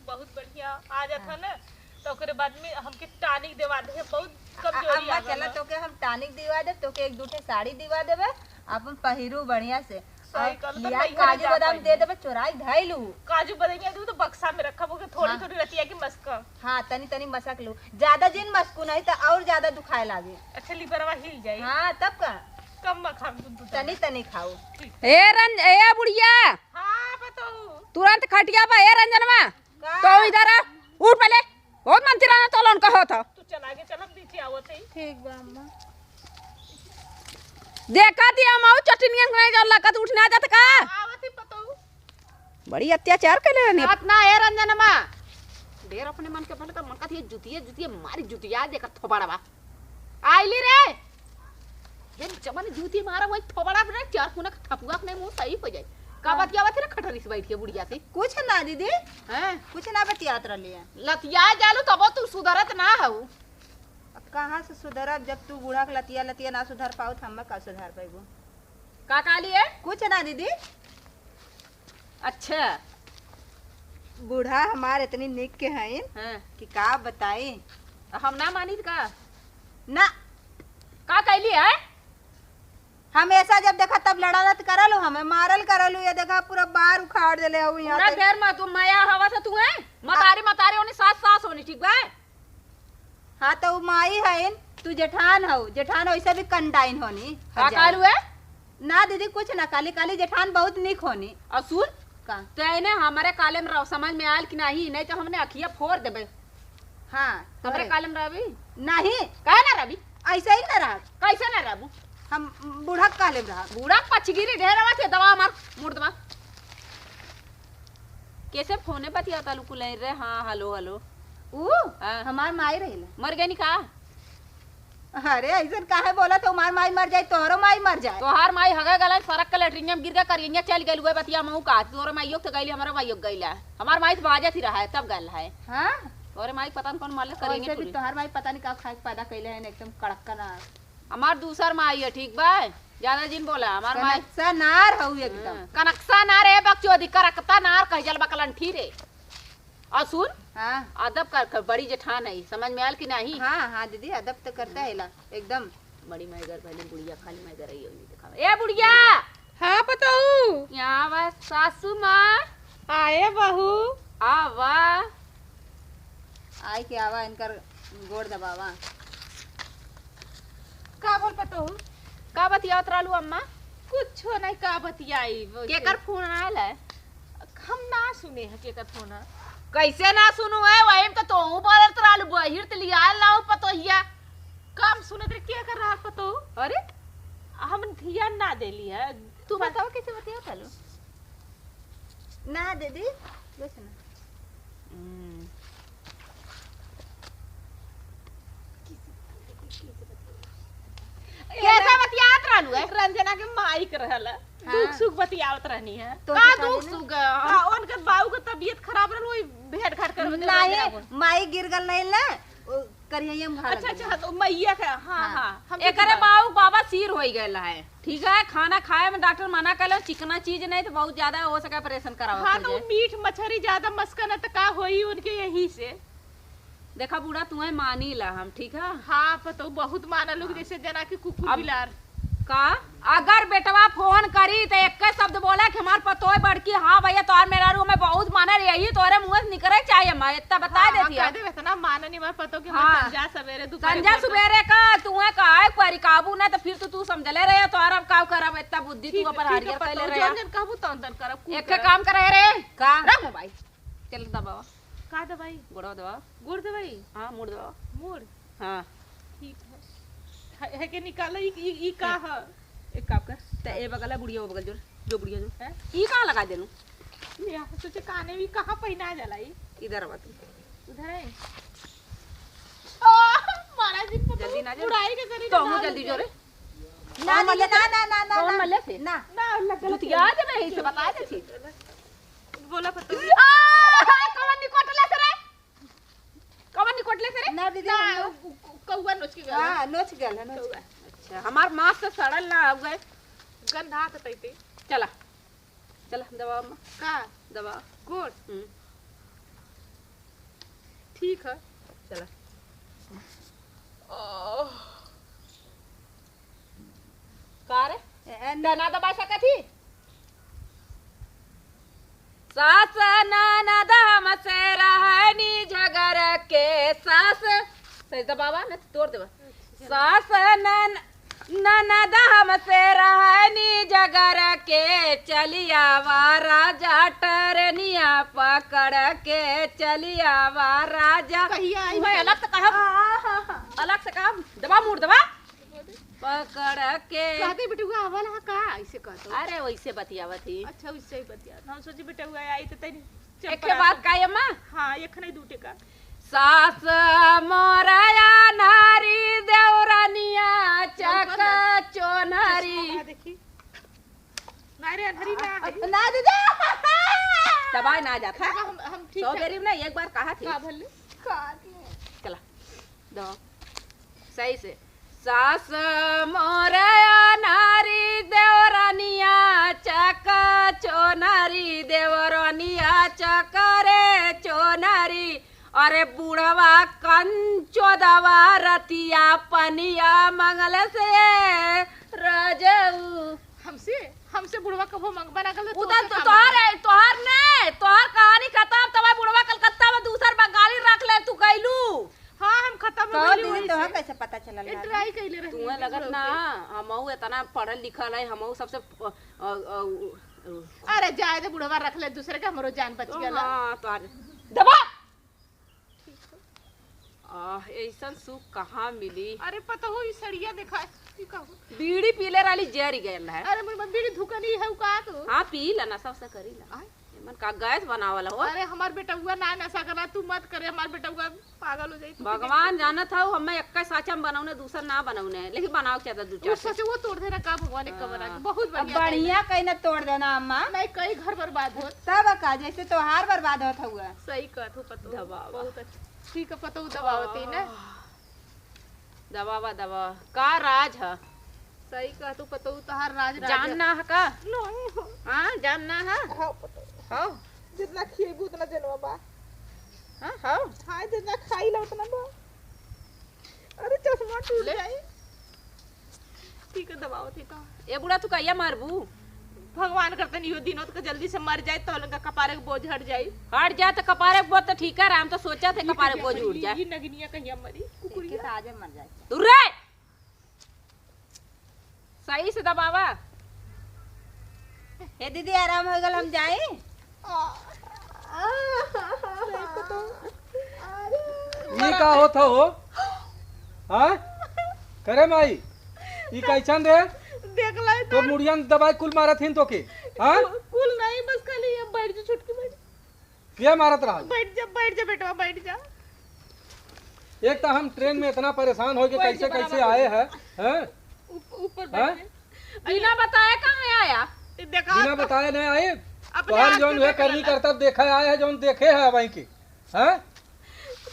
बहुत बढ़िया, आ जात हाँ। है ना, तो ओकरे बाद में हमके टॉनिक देवा दे, बहुत अ-, कमजोरी अम्मा, आ गल चला है। तोके हम टॉनिक दिवा देब, तोके एक दू ठे साड़ी दिवा देबे, अपन पहिरू बढ़िया से। सही और कहलू, तो लिया नैहर काजू जा बादाम पाएंगे। दे देबे, चोराई धइलू। काजू बादाम दे तो बक्सा में रखब, ओके थोड़ी हाँ। थोड़ी रतिया के मस्का। हाँ, तनी तनी मसक लू, ज्यादा जिन मस्कू, नहीं तो और ज्यादा दुखाए लागे। अच्छा, लिवरवा हिल जाई। हाँ, तब का? कम मत खाओ, दूध दूध तनी वाला। तनी खाओ। ठीक। ए रंज-, ए बुढ़िया। हाँ, बताऊ। तुरंत खटिया पर, ए रंजनवा, का? तो इधर आ, उठ पहले। बहुत मनती रहना तो लोन कहत ह। तू चला के चल, हम पीछे आवत है। ठीक बा अम्मा। देखा थी हम आऊ चटनियन नहीं जल लगत उठना जात का? आवत ही पतऊ। बड़ी अत्याचार कैले रहनी। बात ना है रंजनमा। ढेर अपने मन के भले कर, मन का थी जुतिया, जुतिया मारी जुतिया देकर थोबड़वा। आइली रे। ये जमन जूती मारा वही थोबड़ा पे चार कुना का थपुआ के नहीं मुंह सही हो जाए। का हाँ। बतियावत है रे खटरी से बैठ के बुढ़िया से? कुछ ना दीदी। हैं? कुछ ना बतियात रहली है। लतिया जालू तबो तू सुधरत ना हऊ। अब कहाँ से सुधरब जब तू बूढ़ा के लतिया लतिया ना सुधर पाऊ त हम का सुधर पाइबू? का कहली है? कुछ ना दीदी। अच्छा। बूढ़ा हमार इतनी निक के हईन हाँ। कि का बताई। हम ना मानी त का? ना। का कहली है? हमेशा जब देखा तब लड़ालत करलू, हमें मारल करलू, ये देखा पूरा बार उखाड़ देले हऊ यहाँ पूरा तक। ढेर मत, तू मया हवा से तू है, मतारी मतारी होनी, सास सास होनी, ठीक बा? हाँ, तो उ माई हईन, तू जेठान हऊ, जेठान वैसे भी कंडाइन होनी, का हजारी। कालू है? ना दीदी, कुछ ना, काली काली जेठान बहुत निक होनी। और सुन, का? तैने हमारे काले में रहो, समझ में आयल कि नहीं, नहीं तो हमने अखिया फोड़ देबे। हाँ, हमरे तोरे। काले में रहबी? नहीं। काहे ना रहबी? ऐसे ही ना रह। कैसे ना रहबू? हम बूढ़ा के काले में रह। बूढ़ा पचगिरी ढेर आवत है, दवा मार, मुड़ दवा। कैसे फोने बतियाता लुकुलैन रे? हाँ, हेलो, हेलो। ऊ? हाँ। हमार माई रहेला। मर गई नी का? अरे, ऐसन काहे बोलत हो? हमार माई मर जाए, तोहरो माई मर जाए। तोहार माई हगे गलन, सड़क के लेटरिन में गिर के करिया चल गइल, उहे बतिया महू का। तोहरो माइयो के तो गइली, हमरो माइयो के गइला। हमार माई तो बाजत ही रहा है, तब गल है। हाँ? तोहरे माई पता न कौन मालिश करिया वैसे भी थोड़ी। तोहार माई पता नहीं का खाए के पैदा कइले है, एकदम कड़क्का ना। हमार दूसर माई है, ठीक बा? ज्यादा जिन बोला, हमार माई। कनकसा नार हऊ एकदम। हाँ, कनकसा नार है, बकचोदी, करकता नार कह जल बकलंठी रे। और सुन, हाँ। अदब कर, कर, बड़ी जेठान है, समझ में आयल कि नहीं? हाँ, हाँ दीदी, अदब तो करता है ला, एकदम। बड़ी मैगर भले बुढ़िया, खाली मैगर आई, नहीं दिखावे। ए बुढ़िया! हाँ, पतऊ। यहाँ आवा, सासू माँ। आए बहू। आवा। आई के आवा, इनकर गोड़ दबावा। का बोल पतऊ? का बतियावत रहलू अम्मा? कुछो नहीं, का बतियाई? केकर फोन आयल है? हम ना सुने हैं केकर फोन है। कैसे ना सुनू है? वही में तो तोहू बोलत रहलू, बहिर त लियाल लाऊ पतोहिया। काम सुनत रहे, केकर रहा पतऊ? अरे? हम धियान ना देली है। तू बताओ कैसे बतियावत रहलू? ना दीदी, कुछ ना। हम्म। कैसे बतियात रहलू है? रंजना के माई के रहल है। हाँ। दुख सुख बतियावत रहनी है। तो का दुख सुख? हाँ, उनकर बाऊ के तबीयत खराब रहल, वही भेंट घाट करबे नहीं, रंजना को। माई गिर गल नहीं ना, वो करिया में घाल अच्छा, अच्छा, तो मैया के, हाँ, हाँ। हाँ, हम एकरे बाऊ बाबा सीर होई गयल है। ठीक है, खाना खाए में डॉक्टर मना कर लो, चिकना चीज नहीं तो बहुत ज्यादा हो सके ऑपरेशन करावत हाँ, हो तो जाए। मीठ मछरी ज्यादा मस्का न त का होई उनके यही से। देखा बूढ़ा, तुहे मानी ला हम, ठीक है? हाँ, पतऊ बहुत माना लोग, हाँ। जैसे जना के कुकुर अब बिलार। का? अगर बेटवा फोन करी तो एक शब्द बोला कि हमार पतोय बड़की, हाँ भैया, तोहार मेहरारू हमें बहुत माने, यही तोरे मुंह से निकरे चाहिए, मैं इतना बता हाँ, देती हाँ, है। कह देबे, इतना माने नहीं हमार पतोय कि हमार हाँ। संझा सवेरे, दोपहर संझा भोर का। सवेरे का तुहे काहे परी काबू ना, तो फिर तो तू समझले रहे, तोहार अब का करब, इतना बुद्धि तू ठीक, अपन ठीक है, हारियर पतोय, कैले रहे। जौन जौन कहबू तौन तौन करब, कुल एक करब। काम करे रे, का? रख मोबाइल, चल दबावा। का दवाई? गोड़वा दबावा। गोड़ दवाई? हाँ, मूड़ दबावा। मूड़? हाँ। ठीक है। है, है के निकालो, ई, ई, ई का हाँ। है? एक काम कर, त ए बगल है, बुढ़िया वो बगल जोड़। जो बुढ़िया जो। हैं? ई कहाँ लगा देलू? ये सोचे काने भी कहाँ पहिना जाला ई? इधर आवा तू। उधर है। आ, महाराज जी, पता जल्दी ना जा। बुढ़ाई के शरीर तो ना जल्दी लगे। जो रे। ना, कौन ना, मले ना, थे? ना, ना, ना, कौन ना। मले थे? ना। ना, लग, लग, जुतिया लग। दे, मैं इसे बता दे थी। बोला पता। आ, कौन निकोटले से रे? कौन निकोटले से रे? ना दीदी, ना, हम लोग उ-, उ-, कौआ नोच के गल। हाँ, नोच गल है, नोच कौआ। गल। अच्छा, हमार माँ से सड़ल ना हो गए। गंधा से तैते। चला, चला, दबा अम्मा। का? दबा। गोड़? हम्म। ठीक है। चला। आह। का रे? ए, ए, न- ना दबा सकत ही? सास ननद हमसे रहनी झगड़ के, सास, सही दबावा, नहीं तो तोड़ देवा। सास नन-, ननद हमसे रहनी झगड़ के, चली आवा राजा, टरनिया पकड़ के, चली आवा राजा। कहिया आई उहे है? अलग से कहब, आ, हाँ, हाँ। अलग से कहब, दबा मूड़ दबा। पकड़ के। कहते बेटुआ आवल हा का? ऐसे कहतो। अरे वैसे बतियावत ही। अच्छा, वैसे ही बतियावत। हम सोचे बेटुआ आई तो तनी एक चप्पल ठे बात आके का ये माँ? हाँ, एक नहीं दू ठे का। सास मोरया नारी देवरनिया लौकल चका है। चोनहरी। चश्मा देखी। ना रे, अनहरी ना है। ना दीदी। दबाए ना जाता। हम, हम ठीक सौ है। बेरी में ना एक बार कहा थी। का भले? का नहीं? चला। दो। सही से। सास मोरे अनारी देवरनिया चक चोनरी, देवरनिया चक रे चोनरी। अरे बुढ़वा कंचोदवा रतिया पनिया मंगल से रजऊ। हमसे, हमसे बुढ़वा कबो मंगबा ना करले, उधर तोहसे तो का तोहार मांगे? है, तोहार ने, तोहार कहानी खत्म, तब बुढ़वा कलकत्ता में दूसर बंगाली रख ले, तू गइलू। हाँ, हम खत्म हो कहो गइली दीदी, वहीं तोहार से। कैसे पता चलल ये लागल? Try कइले रहनी तुम्हें दीदी लगत लोग ना, के। हमहू इतना पढ़ल लिखल है, हमहू सबसे, अ, अ, अ, अ, अरे जाए दे, बुढ़वा रख ले दूसरे के, हमरो जान बच तो गया। हाँ, तोहार दबा। आह, ऐसन सुख कहाँ मिली? अरे पतोहू, ई सड़िया देखा, ई कहू। बीड़ी पीले रहली, जरी गयल है। अरे मोर बीड़ी धुकनी है का तू? हाँ, पी ला, नशा वशा करी ला। आय। एमन का गैस बनावल हो? अरे हमार बेटउआ ना नशा करा, तू मत करे, हमार बेटउआ पागल हो जाई। तू भगवान जानत हौ, हमें एक्का साँचा में बनौने, दूसर ना बनौने, लेकिन बनाओ के चाहता दू वो चार ठे। सोचे वो तोड़ देना का भगवान एक कमरा के, हाँ। बहुत अब बढ़िया बढ़िया कहीं ना तोड़ देना अम्मा। नहीं, कई घर बर्बाद होत। तब का, जैसे तोहार बर्बाद होत हुआ। सही कहत हो पतोहू, दबावा। बहुत अच्छा। ठीक है, पतोहू दबावती ना। आह। दबावा, दबावा। का राज ह? सही कहत हो पतोहू, तोहार राज, राज जान ह। ना ह का? नहीं हो। हाँ, जान ना ह? हाँ, पतोहू। हाँ। जितना खिएबू उतना जनवा बा। हाँ, हाँ। हाँ, जितना खाई ला उतना बा। अरे चश्मा टूट ले। जाई। ठीक है, दबावत ही तो। ए बूढ़ा, तू कहिया मरबू? भगवान करते नहीं हो दिन होत के जल्दी से मर जाए तो लगा कपारे के बोझ हट जाई। हट जाए तो कपारे के बोझ तो ठीक है, हम तो सोचा थे ये कपारे के कहिया बोझ मरी, उठ जाए। ये नगनिया कहिया मरी, कुकुरिया। ठीक है, तो आजे मर जाए। दूर रे। सही से दबावा। हे दीदी, आराम हो गल, हम जाई? ई का होत हो? हाँ? करे माई, ई कैसन रे? देख लाई तो तो। मुड़िया में दबाई कुल मारत हिन तोके, हाँ? कुल नहीं, बस खाली ये बैठ जो, छुटकी बैठ। के मारत रहा? बैठ जा, बैठ जा बेटवा, बैठ जा। एक तो हम ट्रेन में इतना परेशान हो के बैठ जा, कैसे, कैसे बराबर आए बैठ जा। हैं, हैं? ऊप-, ऊपर हैं? बैठ जा। बिना बताए कहाँ आया? ये देखा बिना आपका बताए नहीं आए। अपने तोहार हाथ जौन से है देख करनी लेला। करता देखा आए है, जौन देखे है वहीं के। हैं?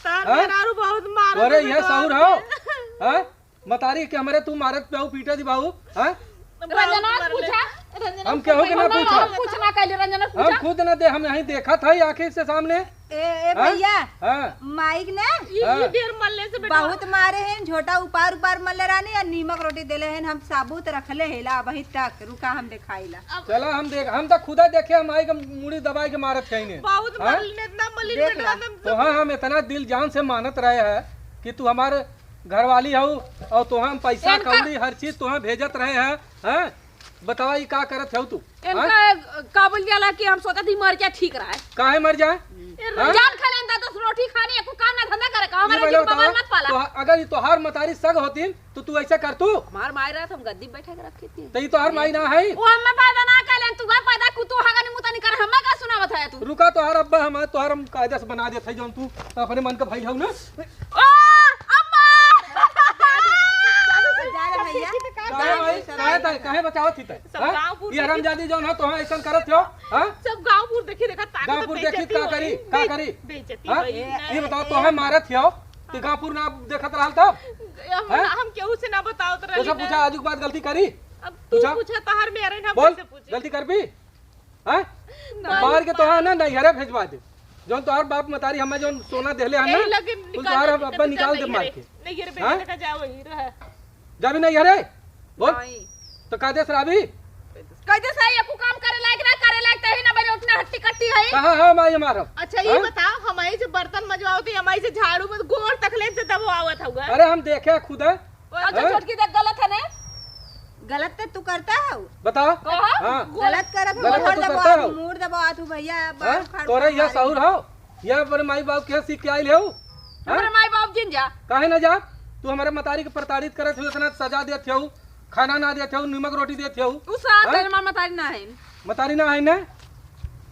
तार हैं? मेहरारू बहुत मारत अरे, है यह बेटवा सहूर हो? आपके। हैं? मतारी के हमरे तू मारत पियाऊ पीटे दी बाऊ, हैं? रंजना बहुत मारले। पूछा, रंजना हम केहू के ना पूछा। पूछा। हम कुछ ना कहले, रंजना हम पूछा। खुद ना दे, हम यहीं देखा था ही आँखी से सामने। ए, ए हाँ? भैया, हाँ। माइक ने ई, हाँ। ई देर मरले से बेटवा। बहुत मारे हैं, झोटा उपार उपार मरले रहनी, और नीमक रोटी देले हैं, हम साबुत रखले है ला अबही तक। रुका, हम देखाई ला। अब चला, हम देख, हम तो खुदा देखे, हम आई के मुड़ी दबाई के मारत कहीं ने। बहुत हाँ? मरले, इतना मलिन देख बेटवा ला। हम तो हाँ, हम इतना दिल जान से मानत रहे हैं कि तू हमारे घरवाली हऊ और तोहां हम पैसा इनका कौड़ी हर चीज तोहां भेजत रहे हैं, हैं? बतावा ई का करत हऊ तू? इनका हैं? का बोल जाला कि हम सोचत ही मर जाए ठीक रहा है। काहे मर जाए? ए, हाँ? जान खा लेंदा, दस रोटी खानी, एको काम ना धंधा करे। हमारा ये पहले दिल बवाल बताओ, मत पाला। तो अगर ये तोहार मतारी सग होतीन, तो तू ऐसा कर तू? हमार माई रहत, हम गद्दी बैठा के रखी थी। तो ये तोहार माई ना है? वो हमें पैदा ना कर लेन, तू घर पैदा कुतू हगनी मुतनी कर, हमें का सुनावत है तू? रुका, तोहार अब्बा हम, तोहार हम कायदा से बना देत है, जौन तू अपने मन का भाई हऊ ना। ओ, अम्मा! जा रे भैया। काहे भाई? काहे ताई? काहे बचावत थी ताई? सब हाँ? गाँव पूर ये देखी। हरामजादी जौन है, तोहार ऐसन करत हो, हाँ? सब गाँव पूर देखी, देखा, ताकत गाँव पूर देखी, बेइज्जती का होई। करी? का करी? बेइज्जती हाँ? होई। ये बताओ, तोहार मारत हो, कि गाँव पूर ना देखत रहल तब? हम, हैं? हम केहू से ना बतावत तो रहली सब ना। पूछा, आजू के बाद गलती करी? अब तू पूछा? पूछा, तोहार में अरे हम बोल, कैसे पूछी? गलती करबी? हैं? ना। मार के तोहार ना नैहरे भेजवा दे। जौन तोहार बाप मतारी हमें जौन सोना देले हन ना, यही लगे कुल निकाल तोहार दे, अब्बा निकाल दे मार के। नैहरे भेज हाँ? दे, जा वही रह। जाबी नैहरे? बोल। नहीं। तो का देस राबी? कैसे से एको काम करे लायक ना करे लायक, तही ना बने उतना हट्टी कट्टी है। कहाँ है माई हमार? अच्छा, ये हाँ? बताओ, हमारी से बर्तन मजवाओ तो हमारी से झाड़ू में गोड़ तकले से दबवावत हुआ। अरे हम देखे खुद है। अच्छा, हाँ? छोटकी देख, गलत है ना? गलत तो तू करता है। बताओ। कहा? हाँ। गलत करत हो, गलत तो गोड़ तू करता दबावत, है। मूड़ दबावत हो भैया, बाल हाँ? उखाड़ तोरे उखाड़ यह मारे। सहूर हो? यह अपने माई बाप के सीख के आइल हो? हाँ? हमारे माई बाप जिन जा। काहे ना जा? तू हमारे मतारी के प्रताड़ित करत हो, इतना सजा देत हो, खाना ना देत हो, नमक रोटी देत हो। उ सास हाँ? है, हमार मतारी ना है। मतारी ना है ना?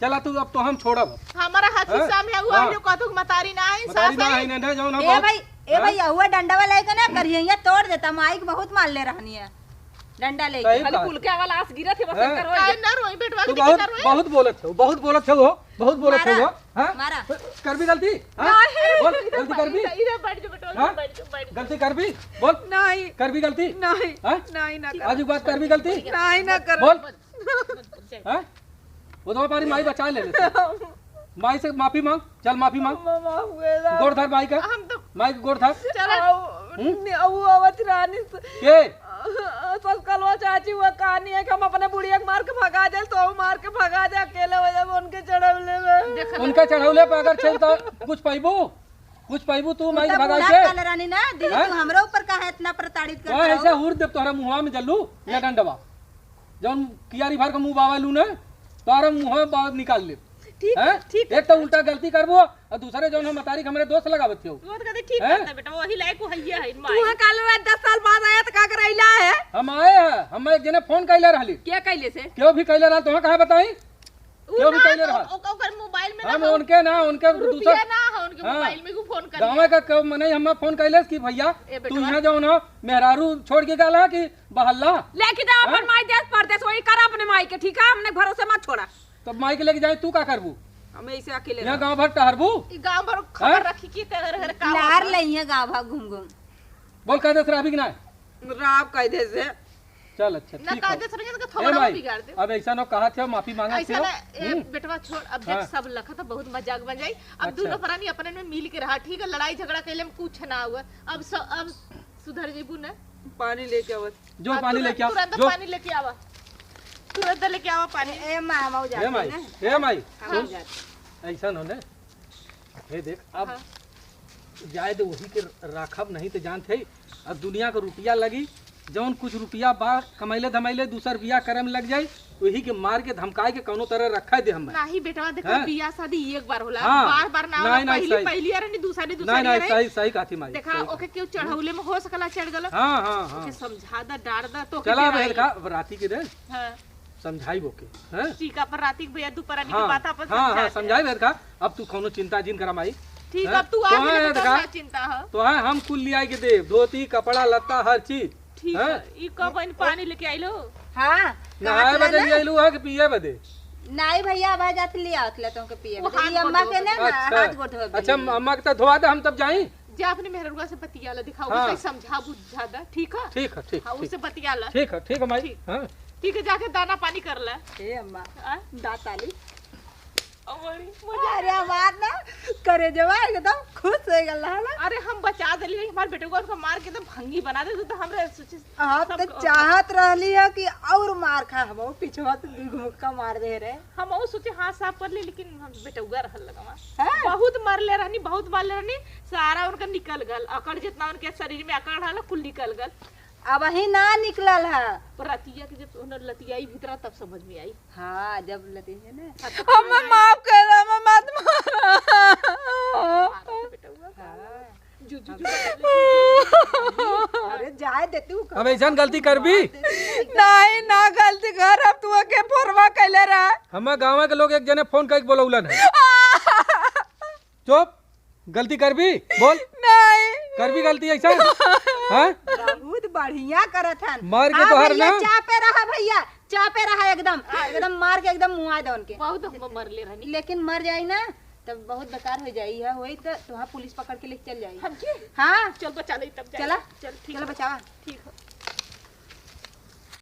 चला तू, अब तो हम छोड़ब। हमारा हाथ हाँ? हिस्सा में है, वो हाँ। हम लोग कहतो कि मतारी ना है, मतारी सास ना है। है ना, ना, जौन हम ए बहुत भाई, ए हाँ? भैया, हुआ डंडा वाला है के ना करिए, ये तोड़ देता, माइक बहुत मार ले रहनी है। डंडा लेके। सही खाली बात। पुलके वाला आस गिरत है, बस हाँ? एकर होई। काहे ना रोई बेटवा, तू लेकिन बहुत, ना रोई। बहुत बोलत हो, बहुत बोलत हो, बहुत बोलत मारा, हो, हाँ? मारा। करबी गलती? हाँ? नहीं। बोल, गलती करबी? इधर बैठ जा बेटवा, हाँ? इधर बैठ जा, बैठ जा। गलती करबी? बोल। नहीं। करबी गलती? नहीं। हाँ? नहीं, ना कर। आज के बाद करबी गलती? नहीं, ना कर। बोल। हाँ? वो तो हमारी माई बचा ले लेते। माई से माफी मांग, चल माफी मांग। मामा, माफ कर दो। गोड़ धर माई का। हम तो माई के गोड़ धर। चलो। हम्म? ने-, वो अवत रानी से के? ससकलवा चाची वो कहानी है कि हम अपने बुढ़िया के मार के भगा दे, तो मार के भगा दे, अकेले हो जाब उनके चढ़ौले में। देख उनका चढ़ौले पे अगर चल तो कुछ पाइबू? कुछ पाइबू तू तू माई के तो भगा बूढ़ा के? काल रानी ना, दीदी, हैं? तू हमरे ऊपर काहे इतना प्रताड़ित करत तोहे हो? ऐसे हुर देब तोहरा मुहवा में जल्लू, या डंडवा। जौन कियारी भर के मुंह बावा लू ना, तोहरा मुंह बाहर निकाल लेब। ठीक, हैं? ठीक एक है। तो उल्टा गलती करबो, और दूसरे जौन हम मतारी के हमरे दोस्त लगावत हो। वो तो कहते ठीक हैं? करता बेटा, वही लायक वो हइया है, माई। तू काल रात दस साल बाद आया तो का करैला है? हम आए हैं, हम एक जने फोन कैले रहली। क्या कैले से? क्यों भी कैले रहल, तोहे कहाँ बताई? उ केहू भी ना, कइले तो रहा। ओक-, ओकर मोबाइल में हम ना हो। उनके ना, उनके रुपया दूसर ना हो उनके हाँ। मोबाइल में, उ फोन कर गाँव लिया। का केहू मनई हमें फोन कइलेस कि भैया, ए तू बेटवा। यहाँ जाओ ना, मेहरारू छोड़ के गला कि बहल्ला। लेके जाओ अपन हैं? माई देश परदेश, वही करा अपने माई के, ठीक है? हमने भरोसे मत छोड़ा। तब माई के लेके जाए, तू का करबू? हम ऐसे अकेले यहाँ रह। गाँव भर टहरबू? ई गाँव भर खबर हैं? रखी कि तेरे घर का लार होता। लइहे गाँव भर घूम घूम। बोल, कह दे से रहबी कि ना? राव कह दे से। चल, अच्छा, ना ठीक कह हो। दे से, नहीं तो ए थोबड़ा माई, बिगाड़ दे। अब ऐसा न कहा थे, माफी मांगा ऐसा थे। ना, ए, हम्म। बेटवा छोड़, अब देख हाँ। सब लखा था, बहुत मजाक बन जाई। अब अच्छा। दोनों प्राणी अपने में मिल के रहा, ठीक है? लड़ाई झगड़ा कैले में कुछ ना हुआ। अब स-, अब सुधर जेबू ना। पानी लेके आवत। जो हाँ, पानी तुरंत, लेके आओ, तुरंत जो पानी लेके आवा। तुरंत लेके आवा पानी। ए, ए माँ, हम आऊ ए जाते माई, हैं ना। ए माई, हाँ, सुन, हम जाते हैं। ऐसा न हो ना। हे देख, अब हाँ। जाए दे वही के राखब, नहीं तो जानत है, अब दुनिया के रुपया लगी, जौन कुछ रुपया बा, कमैले धमैले दूसर बियाह करे में लग जाई, वही के मार के धमकाए के कौनो तरह रखा दे हम। नहीं बेटवा, देखो, हैं? बियाह शादी एक बार होला, हाँ। बार बार ना होला, नहीं, नहीं, पहली, सही। पहली यार नहीं, दूसरी, दूसरी नहीं, नहीं, यार। सही, सही कहती माई, देखा, सही ओके कहती। क्यों चढ़ौले में हो सकला चढ़ गला। हाँ, हाँ, हाँ। ओके समझा दा, डार दा, तो ओके चला, अब पिराई। देखा, अब राती के रे। हाँ। समझाई ओके, हैं? ठीक, अपन राती के भैया दोपहर की हाँ, बात अपन हाँ, हाँ, समझा दे। समझाई बेर का, अब तू कौनो चिंता जिन करा माई। ठीक, हैं? अब तू आ तो गइले है तो देखा, का चिंता है? तो है हम कुल लिया के देब, धोती, कपड़ा, लत्ता, हर चीज। ठीक हैं? है, ई कब इन पानी लेके आइलो? हाँ, नहाए बदे ले आइलू है कि पिए बदे? नहीं भैया, अब जात ले आवत ले तुमके पिए वो बदे। हाथ ये अम्मा गोड़ के धो ना, दे। अच्छा। हाथ गोड़ धो दे। अच्छा, अम्मा के तो धोआ दे, हम तब जाई। जा अपने मेहररुआ से बतिया ला, दिखाओ, हाँ। उसे समझा बुझा दा, ठीक है? ठीक है, ठीक, हाँ, ठीक। उससे बतिया ला। ठीक है, ठीक है, माई। ठीक। हाँ। ठीक है, जाके दाना पानी कर ला। ए अम्मा, हाँ? दाताली। अमरी, मजा आ अरे, गया। हमार ना करेजवा एकदम खुश हो गल रहला। अरे, हम बचा देली, हमार बेटे को उनका मार के एकदम भंगी बना दे, तू तो हमरे सोचे आप सब तो चाहत रहली है कि और मार खा, हम पिछवा से दू मुक्का मार दे रहे। हम और सोचे हाथ साफ कर ले, लेकिन हम बेटौगा रहल लगवा। हाँ? बहुत मरले रहनी, बहुत मरले रहनी, सारा उनका निकल गल, अकड़ जितना उनके शरीर में अकड़ रहल, कुल निकल गल। अब ही ना निकलल है। पर रतिया के जब उन्हें लतियाई भीतरा तब समझ में आई। हाँ, जब लतिया ना। हाँ, तो हमें माफ कर दे, हमें मत मारा। मारा तो बेटौगा। हाँ। अब ऐसन गलती करबी? नहीं, ना गलती करब, तू के फोरवा कैले रहा। हमार गाँव के लोग एक जने फोन करके बोलौलन है। चुप, गलती करबी? बोल। नहीं। करबी गलती ऐसा? हाँ? बहुत बढ़िया करत हन। मार के हाँ तोहर भैया, ना। चापे रहा भैया, चापे रहा एकदम, एकदम मार के एकदम मुआ दे उनके। बहुत हम मरले रहनी। लेकिन मर जाई ना, तब बहुत बेकार हो जाई है, होई तो तुहां पुलिस पकड़ के लेके चल जाई। हम जी? हाँ। चल बचा ले तब जाई। चला। चल, ठीक चला है। बचावा। ठीक है।